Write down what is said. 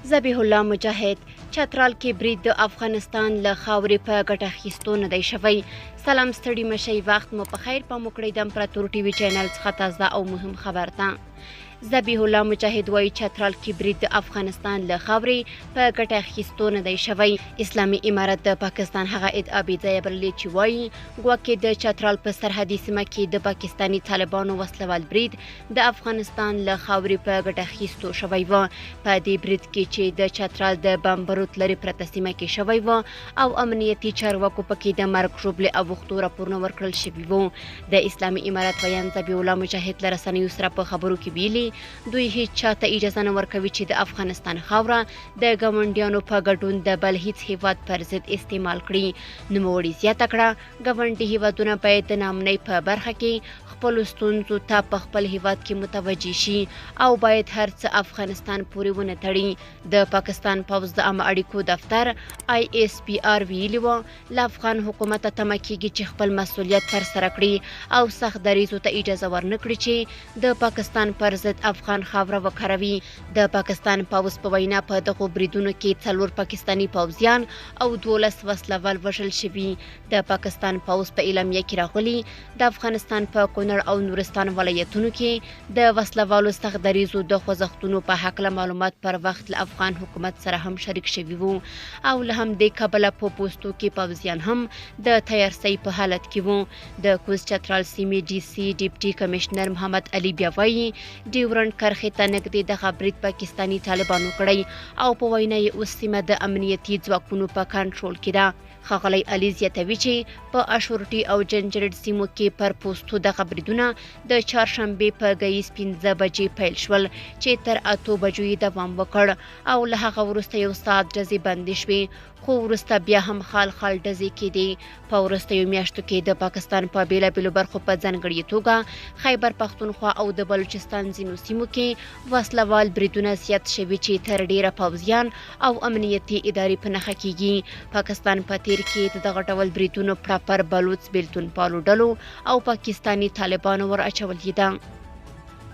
ذبیح الله مجاهد، چترال کې برید د افغانستان له خاورې په ګټه اخیستو نه دی شوی. سلام، ستړي مشئ، وخت مو په خیر. پام وکړئ د امپراتور ټي وي چینل څخه تازه او مهم خبر ته. ذبیح الله مجاهد وایي، چترال کې برید د افغانستان له خاورې په ګټه اخیستو نه دی شوی. اسلامي امارت د پاکستان هغه ادعا بې ځایه بللې چې وایي ګواکې د چترال په سرحدي سیمه کې د پاکستاني طالبانو وسلوال برید د افغانستان له خاورې په ګټه اخیستو شوی و. په دې برید کې چې د چترال د بمبروت لرې پرته سیمه کې شوی و او امنیتي چارواکو پکې د مرګ ژوبلې اوښتو راپورونه ورکړل شوي وو. د اسلامي امارت ویاند ذبیح الله مجاهد له رسنیو سره په خبرو کې ویلي، دوی هیڅ چاته اجازه نه ورکوي چې د افغانستان خاوره د ګاونډیانو په ګډون د بل هیڅ هیواد پر ضد استعمال کړي. نوموړي زیاته کړه، ګاونډي هیوادونه باید د ناامنۍ په برخه کې خپلو ستونزو ته په خپل هیواد کې متوجه شي او باید هر څه افغانستان پورې ونه تړي. د پاکستان پوځ د عامه اړیکو دفتر آی ایس پي آر ویلي و، له افغان حکومته تمه کیږي چې خپل مسولیت ترسره کړي او سخت دریځو ته اجازه ورنکړي چې د پاکستان پر ضد افغان خاوره وکاروي. د پاکستان پوځ په وینا، په دغو بریدونو کې 4 پاکستاني پوځیان او 12 وسلوال وژل شوي. د پاکستان پوځ په اعلامیه کې راغلي، د افغانستان په کونړ او نورستان ولایتونو کې د وسلوالو سخت دریځو د خوځښتونو په هکله معلومات پر وخت له افغان حکومت سره هم شریک شوي وو او له همدې کبله په پوستو کې پوځیان هم د تیارسۍ په حالت کې وو. د کوز چترال سیمې ډي سي ډیپټي کمشنر محمد علي بیا وایي، ډیورنډ کرښې ته نږدې دغه برید پاکستاني طالبانو کړی او په وینا یې اوس سیمه د امنیتي ځواکونو په کنټرول کې ده. ښاغلی علي زیاتوي چې په اشورټي او جنجرټ سیمو کې پر پوستو دغه بریدونه د چهارشنبې په ګییز 5 بجې پیل شول چې تر 8 بجو یې دوام وکړ او له هغه وروسته یو ساعت ډزې بندې شوې، خو وروسته بیا هم خال خال ډزې کېدې. په وروستیو میاشتو کې د پاکستان په بېلابېلو برخو په ځانګړې توګه خیبر پښتونخوا او د بلوچستان ځینو سیمو کې وسلوال بریدونه زیات شوي چې تر ډېره پوځیان او امنیتي ادارې په نښه کیږي. پاکستان په تیر کې د دغه ډول بریدونو پړه پر بلوڅ بېلتونپالو ډلو او پاکستاني طالبانو ور اچولې ده.